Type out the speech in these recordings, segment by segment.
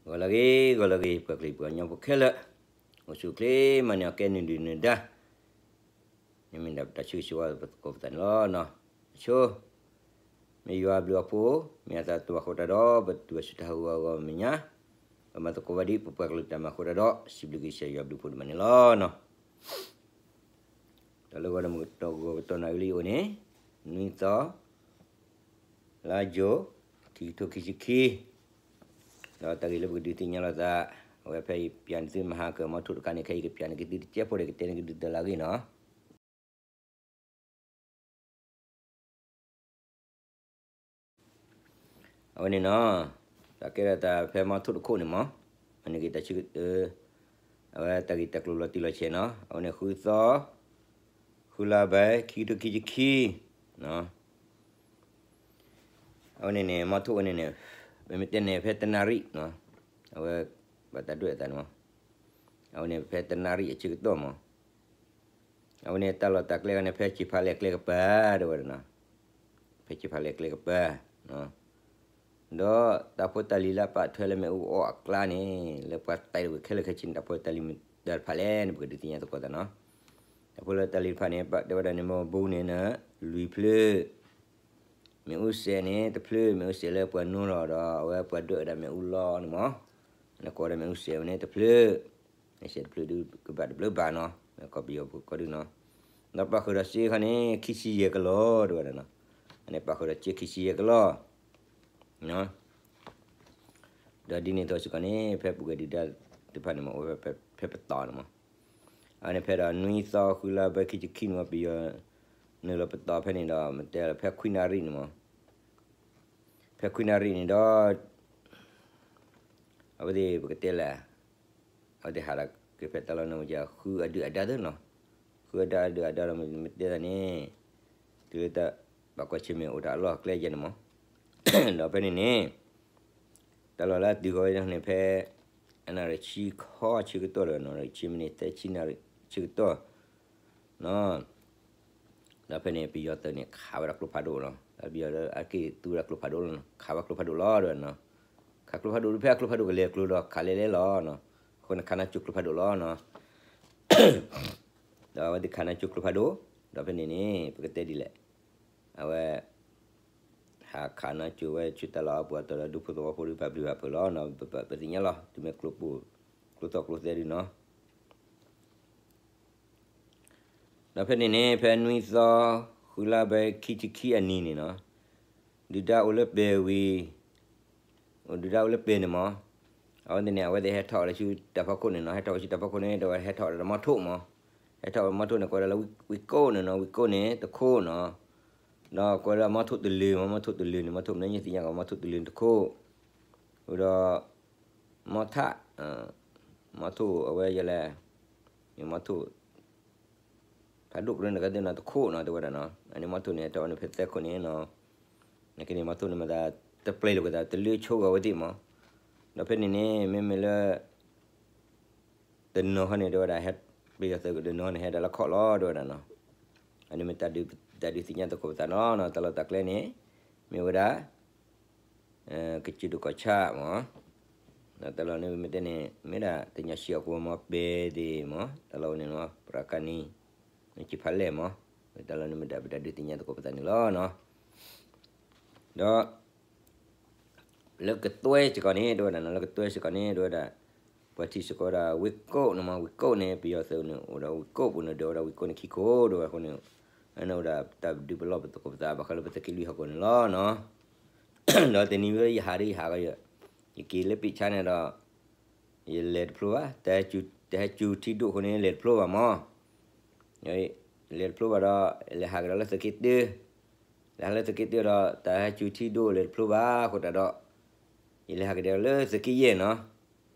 ဂီၤလၢအဂ့ၤ ဂီၤလၢအဂ့ၤ ပှၤကလုာ်ပှၤကညီဖိခဲလၢာ်, အိၣ်ဆူၣ်အိၣ်ချ့ မၤန့ၢ်အီၤကဲနုာ်ဒုၣ်နုာ်ဒါ, န့ၣ်မ့ၢ်ဒၣ်ပတၢ်ဆၢဂ့ၤဆၢဝါပသကိးပသးန့ၣ်လီၤ. အဆိ မ့ၢ်ယွၤအဘျုးအဖှိၣ် မ့ၢ်အသးတမၤအဃိတၢ်ဒီး ပတုၤဘၣ်ဆူတၢ်ဟးဂီၤအဂီၢ်မဲာ်ညါ, ပမၤသကိးဘၣ်ဒံး ပပှၤကလုာ်တၢ်မၤအဃိတၢ်ဒီး စံးဘျုးက့ၤကစၢ်ယွၤအဘျုးအဖှိၣ်ဒိၣ်မးန့ၣ်လီၤ. တၢ်လၢဂီၤဒီးမုၢ်ကတီၢ်ဂီၤကတီၢ်နၣ်ရံၣ်လံအိၣ်န့ၣ် နွံသီ လါယူၤ ခံကထိခံဆံခံ, ဒီးတၢ်ဂ့ၢ်လၢပကဒုးသ့ၣ်ညါလိာ်သး, အဝဲဖဲယပျးန့ၢ်သုမဟါကၢမီထိၣ်တခါန့ၣ် ခဲအံၤကပျးန့ၢ်က့ၤသုတစဲးဖိဒီး ကတဲန့ၢ်က့ၤသုတၢ်လၢအဂ့ၢ်နီၤ. အဝဲန့ၣ်နီၤ, တၢ်ကဲထီၣ်တၢ်ဖဲမီထိၣ်တခိၣ်န့ၣ်မး, အန့ၣ်က့ၤတၢ်ဆၢကတီၢ်, အဝဲတၢ်ဂ့ၢ်တၢ်ကျိၤလီၤတံၢ်လီၤဆဲးနီၤ, အဝဲန့ၣ်ဃုသီ, ဃုလါဘဲ ခံကထိခံဆံခံ, အဝဲန့ၣ်န့ၣ် မီထိၣ်ဝဲန့ၣ်န့ၣ်, ပမ့ၢ်တဲန့ၣ်ဖဲတနၣ်ရံၣ်နီၤ, အဝဲ ဘၣ်တၢ်ဒွဲၣ်အသးန့ၣ်မး, အဝဲန့ၣ်ဖဲတနၣ်ရံၣ်အဆၢကတီၢ်မး အဝဲန့ၣ်တၢ်လီၢ်တၢ်ကျဲဂၤန့ၣ် ဖဲစံးဖးလဲၢ်ကျဲကပၤ တဲဝဲဒၣ်နီၤ, ဖဲစံးဖးလဲၢ်ကျဲကပၤ, ဒီးတၢ်ဖိတၢ်လံၤလၢအပာ်ထွဲလၢမ့ၣ်အူအီၣ်အကျါန့ၣ် လၢပှၤတဲတဝဲခဲလၢာ်ခဲဆ့န့ၣ် တၢ်ဖိတၢ်လံၤမ့ၢ်တၢ်တဖၣ်လဲၣ်န့ၣ် ပကဒုးသ့ၣ်ညါသကိးသးနီၤ, တၢ်ဖိလၢတၢ်လံၤတဖၣ်န့ၣ် ပတဲဝဲဒၣ်န့ၣ် မ့ၣ်အူဘိန့ၣ် လွံၢ်ဖျၢၣ် မ့ၣ်အူစဲးန့ၣ် တဖျၢၣ် မ့ၣ်အူစဲးလၢပှၤနိလီၤဒီး အဝဲပှၤဒွဲၣ်ဝဲဒၣ်မ့ၣ်အူလီၤန့ၣ်မး, လၢကိးဝဲဒၣ်မ့ၣ်အူစဲးဝဲန့ၣ် တဖျၢၣ်, မ့ၣ်အူစဲးတဖျၢၣ်ဒုးကဘၣ်တဘျုးဘၣ်နီၤ, ကီၢ်ပယီၤပူၤကီၢ်ဒုးနီၤ, ဒီးပာ်ဃုာ်ဒီးစ့ခီန့ၣ် ခံဆံယဲၢ်ကလီၢ် တဲဝဲဒၣ်နီၤ, အန့ၣ်ပာ်ဃုာ်ဒီးစ့ခံဆံယဲၢ်ကလီၢ် ဒီးဒ်န့ၣ်အသိးစ့ၢ်ကီးန့ၣ် ဖဲပူၤကွံာ်ဒုၣ်ဒါတဖၣ်န့ၣ်မး အိၣ်ဝဲဖဲပတီၢ်န့ၣ်မး, အန့ၣ်ဖဲဒီးနွံသီဃုလါဘဲခံဆံခံန့ၣ်မး ပယီၤနုာ်လီၤပတီၢ်ဖဲန့ၣ်ဒီး မ့ၢ်တဲလီၤဖဲခွံနၣ်ရံၣ်န့ၣ်မး, ဖဲခွံနၣ်ရံၣ်န့ၣ်ဒီး အဝဲသ့ၣ်ပကတဲလဲၣ်, အဝဲသ့ၣ်ဟးဒီးက့ၤဖဲတၢ်လီၢ်န့ၣ် ဃုအဒုၣ်အဒါသ့နီၤ, ဃုအဒုၣ်အဒါဒီးမ့ၢ်တဲတၢ်န့ၣ်, တုၤလၢတၢ်ဘၣ်ကွၢ်ဆၢၣ်မဲာ်အိၣ်တၢ်အလီၢ်အကျဲယဲၢ်န့ၣ်မး, ဒီးဖဲန့ၣ်န့ၣ် တၢ်လီၢ်လၢအတုၤဃီၤဝဲန့ၣ် ဖဲ အနၣ်ရံၣ်ဆံခီဆၢကတီၢ်ဒီး နၣ်ရံၣ်ဆံမံးနံး သၢဆံနၣ်ရံၣ်ဆၢကတီၢ် ဒီးဖဲန့ၣ် ပယီၤသုးန့ၣ် ခးဝဲဒၣ်ကျိဖးဒိၣ်လီၤ. ပယီၤလၢအက့ၤသူဝဲဒၣ်ကျိဖးဒိၣ်လီၤနီၤ, ခးဝဲကျိဖးဒိၣ်လီၤ တဲဝဲနီၤ. ခးကျိဖးဒိၣ်တဖဲအကျိဖးဒိၣ်ကလဲၤကျိဒီးခးလဲၤလဲၤလီၤနီၤ. အဃိန့ၣ် ခးနါစိၤကျိဖးဒိၣ်လီၤနီၤ. ဒီးအဝဲသ့ၣ်ခးနါစိၤကျိဖးဒိၣ်, ဒီးဖဲန့ၣ်န့ၣ် ပကတဲဒ်လဲၣ်, အဝဲ ဟးခးနါစိၤဝဲဆူတၢ်လီၢ်အပူၤအတီၢ်ဒီး ဒူဖိသဝီဖိဒုးပာ်ဘျုးပာ်ဖှိၣ်လီၤနီၤ. ပသ့ၣ်ညါလီၤ တုၤမ့ၢ်ကျိပူၤ ကျိသီၣ်ကျိသဲဒုနီၤ. ဒီးဖဲန့ၣ်န့ၣ် ဖဲနွံသီ ဃုလါဘဲ ခံဆံခံအနံၤန့ၣ်နီၤ, ဒုၣ်ဒါအိၣ်လၢပှဲၤဝံၤ, အိၣ်ဒုၣ်ဒါအိၣ်လၢပှဲၤန့ၣ်မး, အဝဲသ့ၣ်န့ၣ် အဝဲသ့ၣ်ဟဲထီၣ်လၢဆူတၢ်ဖီခိၣ်န့ၣ်နီၤ, ဟဲထီၣ်ဝဲဆူတၢ်ဖီခိၣ်န့ၣ် ဒီးဟဲထီၣ်ဒီးမီထိၣ်မး, ဟဲထီၣ်ဝဲမီထိၣ်န့ၣ် ကိးဝဲဒၣ်လၢဝံကိၣ်န့ၣ်နီၤ, ဝံကိၣ်န့ၣ်တခိၣ်နီၤ, ဒီးကိးဝဲဒၣ်မီထိၣ်တလုာ်မး, မီထိၣ်တလုာ်န့ၣ် မီထိၣ်မနုၤညါသ့ၣ်ညါကီး မီထိၣ်တလုာ်န့ၣ်တခိၣ်, ဒီး မီထၣ်, မီထိၣ်အဝဲယဲလဲၣ်, မီထိၣ် ဖးဒိၣ်ကရၢန့ၣ်ကသ့ၣ်နီၤတခိၣ်နီၤ တဲဝဲဒၣ်နီၤ, အန့ၣ်မီထိၣ်န့ၣ် ဟဲထီၣ်ဝဲန့ၣ်ဖဲသၢခိၣ်န့ၣ်နီၤ, နက့န့ၣ်မီထိၣ်န့ၣ်မတၤ တပျဲလီၤက့ၤသးတလၢဆိဂၤဝဲသ့ၣ်မး, ဒီးဖဲန့ၣ်န့ၣ် မ့မ့ၢ်လၢ တနီၤဟီန့ၣ် တဲဝဲဒၣ် ဟဲပယီၤသုးတနီၤန့ၣ် ဟဲဒၣ်လၢခီၣ်လီၤ တဲဝဲဒၣ်နီၤ, အန့ၣ်မ့ၢ်တၢ်ဒုးသ့ၣ်ညါသကိးပသးနီၤ, တၢ်လီၢ်တၢ်ကျဲန့ၣ် မ့ၢ်ဝဲဒၣ် ကစၢၢ်ဒိၣ်ကီၢ်ဆၣ်မး, ဒီးတၢ်လီၢ်န့ၣ်မ့ၢ်တဲန့ၣ် မ့ၢ်ဒၣ်တညၣ်ဆံးအဃိမး ပဲသ့ၣ်မး တၢ်လီၢ်ဝဲန့ၣ်မး ပြၢကနံၤ နကဖးလဲၢ်မး, တၢ်လီၢ်န့ၣ်မ့ၢ်ဒၣ်ပတၢ်ဒုးသ့ၣ်ညါသကိးပသးန့ၣ်လီၤနီၤ, ဒီး လၢကတွဲစ့ၢ်ကီးန့ၣ် တဲဝဲဒၣ်နီၤ, လၢကတွဲစ့ၢ်ကီးန့ၣ် တဲဝဲဒၣ် ပှၤထံၣ်စ့ၢ်ကီးဝဲဒၣ် ဝ့ၢ်ကိၣ်န့ၣ်မး, ဝ့ၢ်ကိၣ်န့ၣ် ပယီၤသုးန့ၣ် အိၣ်ဒီးဝ့ၢ်ကိၣ်ပူၤန့ၣ် ဒၢးဝဲဒၣ်ဝ့ၢ်ကိၣ်န့ၣ်ခံခိၣ် တဲဝဲအဃိန့ၣ်, အန့ၣ်အိၣ်ဒၣ်တၢ်ဒုးပလီၢ်ပသကိးပသး ဘၣ်ဃးလၢပသုးက့လွံၢ်ဟီၣ်ခိၣ်န့ၣ်လီၤနီၤ, ဒီးတနံၤဝဲယဟးဒ်ယဟးကီးယ, ယက့ၤလၢပံးဆါန့ၣ်ဒီး ယလဲၤတဖျိဘၣ်, တဟဲစူၤထံဒိၣ်အဃိန့ၣ် လဲၤတဖျိဘၣ်မး, လဲၤတဖျိဘၣ်ဒီး လဲၤဟးကဒီးလၢသုးက့တၢ, လဲၤဟးလၢသုးက့တၢဒီး တၢ်ဟဲစူၤထံဒိၣ်လဲၤတဖျိဘၣ်အဃိတၢ်ဒီး, ယလဲၤဟးကဒီးလၢသုးက့ယဲၢ်နီၤ,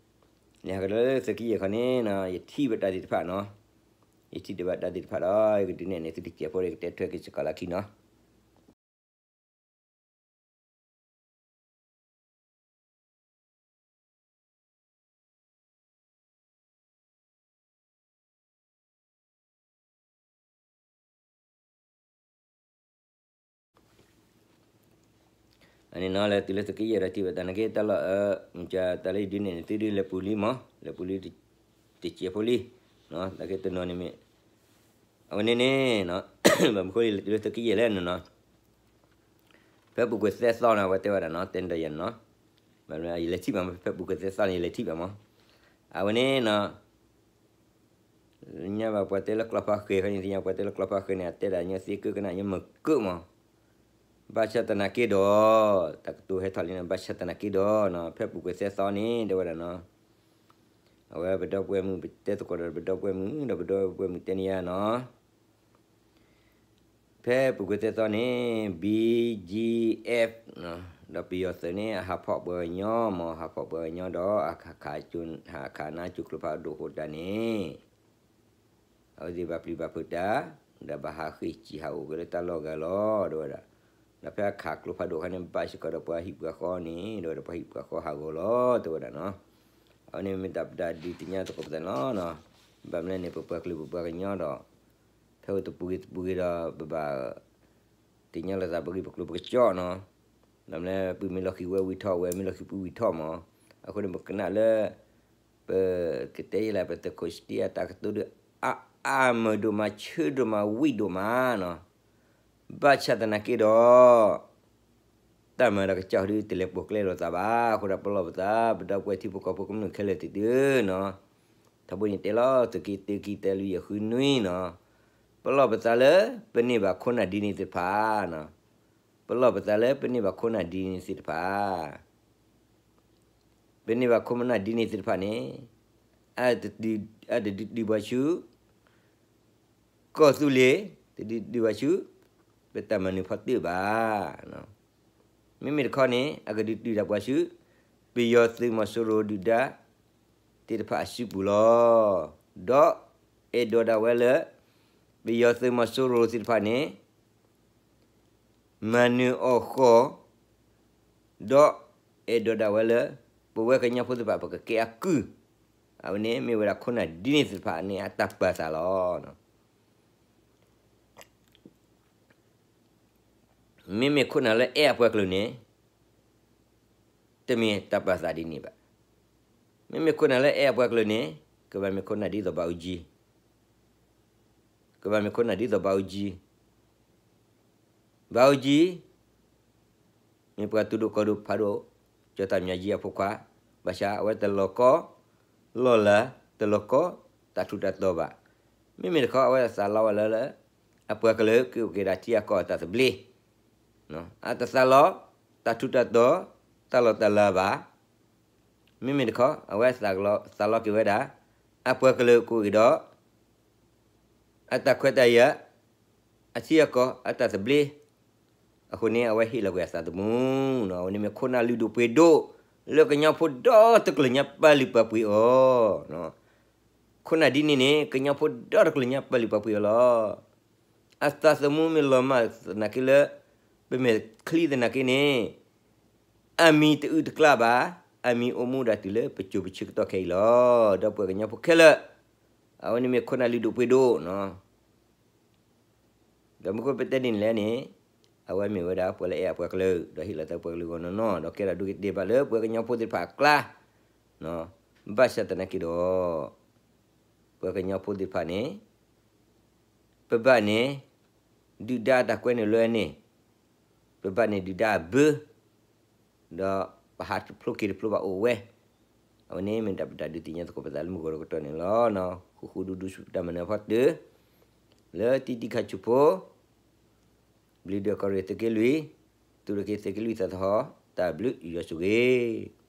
လဲၤဟးကဒီးလၢသုးက့ယဲၢ်ခီန့ၣ်နီၤ ယထံၣ်ဘၣ်တၢ်သ့ၣ်တဖၣ်နီၤ, ယထံၣ်ဒံးဘၣ်တၢ်သ့ၣ်တဖၣ်ဒီး ယကဒုးနဲၣ်န့ၢ်သုတစဲးဖိဒီး ယကတဲထွဲက့ၤစ့ၢ်ကီးလၢခံနီၤ. အန့ၣ်နီၤ လဲၤတုၤလၢသုးက့ယဲၢ်ဒီးထံၣ်ဘၣ်တၢ်နာ်က့တၢ်လီၢ်အၢ, မ့ၢ်ကတၢ်လၢယဒုးနဲၣ်န့ၣ် သုဒုးလဲၤပူၤလံမး, လဲၤပူၤလံတစဲးဖိလံ, တၢ်က့တနီၤန့ၣ်မ့ၢ်, အဝဲန့ၣ်န့ၣ်, ဘၣ်မနုၤဃိလဲၤတုၤလၢသုးက့ယဲၢ်လဲၣ်န့ၣ်နီၤ, ဖဲပူၤကွံာ်သၢသီန့ၣ် အဝဲတဲဝဲဒၣ်နီၤ တဲန့ၣ်ဒီးယၤနီၤ, ယလဲၤထံၣ်ဘၣ်မး ဖဲပူၤကွံာ်သၢသီန့ၣ် ယလဲၤထံၣ်ဘၣ်မး, အဝဲန့ၣ်နီၤ သ့ၣ်ညါဘၣ်ပှၤတဲလၢကျီဖးဃဲၤခီန့ၣ် သ့ၣ်ညါပှၤတဲလၢကျီဖးဃဲၤန့ၣ် အတဲဒၣ်ညီသ့ကၢကနၣ်ညီမုာ်ကၢမး, ဘၣ်ဆၣ်သနာ်က့ဒီး, တၢ်ကတိၤဟဲထီၣ်လံန့ၣ် ဘၣ်ဆၣ်သနာ်က့ဒီးနီၤ ဖဲပူၤကွံာ်သၢသီန့ၣ် တဲဝဲဒၣ်နီၤ, အဝဲပဒီပုၢ်ဝဲၢ်မုၣ် ပတဲသကိးဒီးပဒီပုၢ်ဝဲၢ်မုၣ် ဒီးပဒီပုၢ်ဝဲၢ်မုၣ်တဲန့ၢ်ယၤနီၤ ဖဲပူၤကွံာ်သၢသီန့ၣ် BGF ဒီးပယီၤသုးန့ၣ် အဟးဖီၣ်ပှၤကညီမး ဟးဖီၣ်ပှၤကညီဒီး အခးနါကၠိကျိဖးဒိၣ်ဃိတၢ်န့ၣ်, အဝဲသ့ၣ်ဘၣ်ပျံၤဘၣ်ဖုးတၢ်, ဒီးဘၣ်ဟးဃ့ၢ်စံၣ်ဟးအိၣ်က့ၤလၢတၢ်လီၢ်ဂၤလီၤ တဲဝဲဒၣ်, ဒီးဖဲအခးကျိဖးဒိၣ်ခါန့ၣ် ဘၣ်စ့ၢ်ကီးဒီးပှၤဟံၣ်ပှၤဃီန့ၣ် ဒီးပှၤဟံၣ်ပှၤဃီဟးဂီၤလီၤ တဲဝဲဒၣ်နီၤ, အဝဲန့ၣ်မ့ၢ်တၢ်ပတၢ်ဒုးသ့ၣ်ညါသကိးပသးန့ၣ်လီၤ, ဘၣ်မနုၤလဲၣ်န့ၣ် ပပှၤကလုာ်ပပှၤကညီဒီး ဖဲအိၣ်တပူၤဂ့ၤတပူၤဂ့ၤဒီး ပဘၣ်သ့ၣ်ညါလိာ်သးပဂ့ၢ်ပကျိၤပကစီၣ်နီၤ, ဒီးမ့ၢ်လၢပုၢ်မ့ၢ်လီၢ်ခံဝဲဝံၤထီၣ် ဝဲမ့ၢ်လီၢ်ခံပုၢ်ဝံၤထီၣ်မး, အဃိန့ၣ် ပကနၣ်လၢ ပကတဲယဲလၢပသုးခိၣ်စတံအတၢ်ကတိၤဒုး အါအါမုာ်ဒိၣ်မး ဆၢဒိၣ်မး ဝံၣ်ဒိၣ်မးနီၤ, ဘၣ်ဆၣ်သနာ်က့ဒီး တၢ်မၤဒီးကစၢ်ဒုး တလဲၤပိာ်ကျဲလိာ်သးဘၣ်, အဃိဒီးပလီၢ်ပသး ပဒီပုၢ်ဝဲၢ်ထံဖိကီၢ်ဖိကမျၢၢ်ခဲလၢာ်သ့ၣ်သုနီၤ, ထီဘိန့ၣ်တဲလီၤ သုးက့တၢခံ တၢလွံၢ် ယဲၢ်ဃုနွံနီၤ, ပလီၢ်ပသးလၢ ပန့ၢ်ဘၣ်ခိၣ်နၢ်ဒ်န့ၣ်သ့ၣ်တဖၣ်နီၤ, ပလီၢ်ပသးလၢပန့ၢ်ဘၣ်ခိၣ်နၢ်ဒ်န့ၣ်သ့ၣ်တဖၣ် ပန့ၢ်ဘၣ်ခိၣ်နၢ်ဒ်န့ၣ်သ့ၣ်တဖၣ်န့ၣ် အတဒုးဒံးဘၣ်ဆူ ကီၢ်သူလ့ၤ, တဒုးဒံးဘၣ်ဆူ ပတၢ်မၤနၢၤဖီတၢၣ်ဘၣ်. မ့မ့ၢ်တခီန့ၣ် အကဒုးဒံးဒၣ်ပှၤဆူ ပယီၤသုးမီၤစိရိၤဒုၣ်ဒါသ့ၣ်တဖၣ်အစုပူၤလီၤ. ဒီးအဲၣ်ဒိးဒၣ်ဝဲလၢ ပယီၤသုးမီၤစိရိၤသ့ၣ်တဖၣ်န့ၣ် မၤနၢၤအီၣ်ဃီၤ, ဒီးအဲၣ်ဒိးဒၣ်ဝဲလၢ ပဝဲကညီဖိသ့ၣ်တဖၣ် ပကကဲအကုၢ်, အဝဲန့ၣ်မ့ၢ်ဝဲဒၣ်ခိၣ်နၢ်ဒ်န့ၣ်သ့ၣ်တဖၣ်န့ၣ် အတၢ်ပာ်သးလီၤ. မ့မ့ၢ်ခိၣ်နၢ်လၢအဲၣ်အပှၤကလုာ်န့ၣ် တမ့ၢ်တၢ်ပာ်သးဒ်န့ၣ်ဘၣ်. မ့မ့ၢ်ခိၣ်နၢ်လၢအဲၣ်အပှၤကလုာ်န့ၣ် ကဘၣ်မ့ၢ်ခိၣ်နၢ်ဒ်သိးဘၣ်အူကၠံ, ကဘၣ်မ့ၢ်ခိၣ်နၢ်ဒ်သိးဘၣ်အူကၠံ, ဘၣ်အူကၠံ မ့ၢ်ပှၤသူၣ်ဒိၣ်ကီၢ်ဒိၣ်ဖးဒိၣ် ကၠီၤတၢ်မၠၤကၠံအဖိခွါ, ဘၣ်ဆၣ်အဝဲတလီၤကီလီၢ်လၤ, တလီၤကီတၢ်ထူးတၢ်တီၤဘၣ်. မ့မ့ၢ်တခီ အဝဲသးလီဝဲလၢ အပှၤကလုာ်ကအိၣ်က့ၤဒၣ်ထံအကီၢ်အတၢ်သဘျ့, အတသးလီတၢ်ထူးတၢ်တီၤ, တၢ်လီၢ်တၢ်လၤဘၣ်. မ့မ့ၢ်တခီ အဝဲသးလီက့ၤဝဲဒၣ် အပှၤကလုာ်ကအိၣ်က့ၤဒီး အတၢ်ခွဲးတၢ်ယာ်, အထံအကီၢ်အတၢ်သဘျ့, အဃိန့ၣ် အဝဲဟ့ၣ်လီၤကွံာ်အသးသမူ, အဝဲန့ၣ်မ့ၢ်ခိၣ်နၢ်လုၢ်ဒိၣ်ပှ့ၤဒိၣ် လၢကညီဖိဒီတကလုာ်ညါပာ်လုၢ်ပာ်ပှ့ၤအီၤ. ခိၣ်နၢ်ဒ်န့ၣ်န့ၣ် ကညီဖိဒီတကလုာ်ညါပာ်လုၢ်ပာ်ပှ့ၤအီၤလီၤ. အသးသမူမ့ၢ်လီၤမၢ်သနာ်က့လၢ ပမဲာ်ချံသနာ်က့န့ၣ် အမံၤတအုၣ်တကျၢ်ဘၣ်, အမံၤအိၣ်မူဒၣ်တုၤလၢပစိၤပဆၢကတီၢ်ခဲအံၤလီၤ. ဒီပုၢ်ဝဲၢ်ကညီဖိခဲလၢာ်, အဝဲန့ၣ်မ့ၢ်ခိၣ်နၢ်လုၢ်ဒိၣ်ပှ့ၤဒိၣ်နီၤ. ဒီးမ့ၢ်ခိၣ်ပတဲဒ်န့ၣ်လဲၣ်န့ၣ်, အဝဲမ့ၢ်ဝဲဒၣ်ပှၤလၢအဲၣ်အပှၤကလုာ်, ဒီးဟ့ၣ်လီၤသးပှၤကလုာ်ဂီၢ်နီၢ်နီၢ်, ဒီးကဲထီၣ်ဒိဂ့ၤတ့ၢ်ဘၣ်လၢပှၤကညီဖိသ့ၣ်တဖၣ်အကျါ, ဘၣ်ဆၣ်သနာ်က့ဒီး ပှၤကညီဖိသ့ၣ်တဖၣ်န့ၣ် ပဘၣ်န့ၣ် ဒုၣ်ဒါအတၢ်ကွဲနုာ်လၢန့ၣ်, ပဘၣ်န့ၣ်ဒုၣ်ဒါအဘၢ, ဒီးပဟးတဖျိက့ၤတဖျိဘၣ်အိၣ်ဝဲ, အဝဲန့ၣ်မ့ၢ်တၢ်ပတၢ်ဒုးသ့ၣ်ညါသကိးပသးလၢမုၢ်ဂီၤတကတီၢ်န့ၣ်လီၤ. ဃူဃူဒူဒူဆူပတၢ်မၤနၢၤအဖီတၢၣ်, လၢတံၤတံၤခါဆူဖိ, ဘျုးဒိၣ်ကီၢ်ရ့ၣ်သုးက့လွံၢ်, သုးရ့ၣ်က့ၤသုးက့လွံၢ်သးသဟီၣ်, တၢ်ဘျုးယွၤဆိၣ်ဂ့ၤ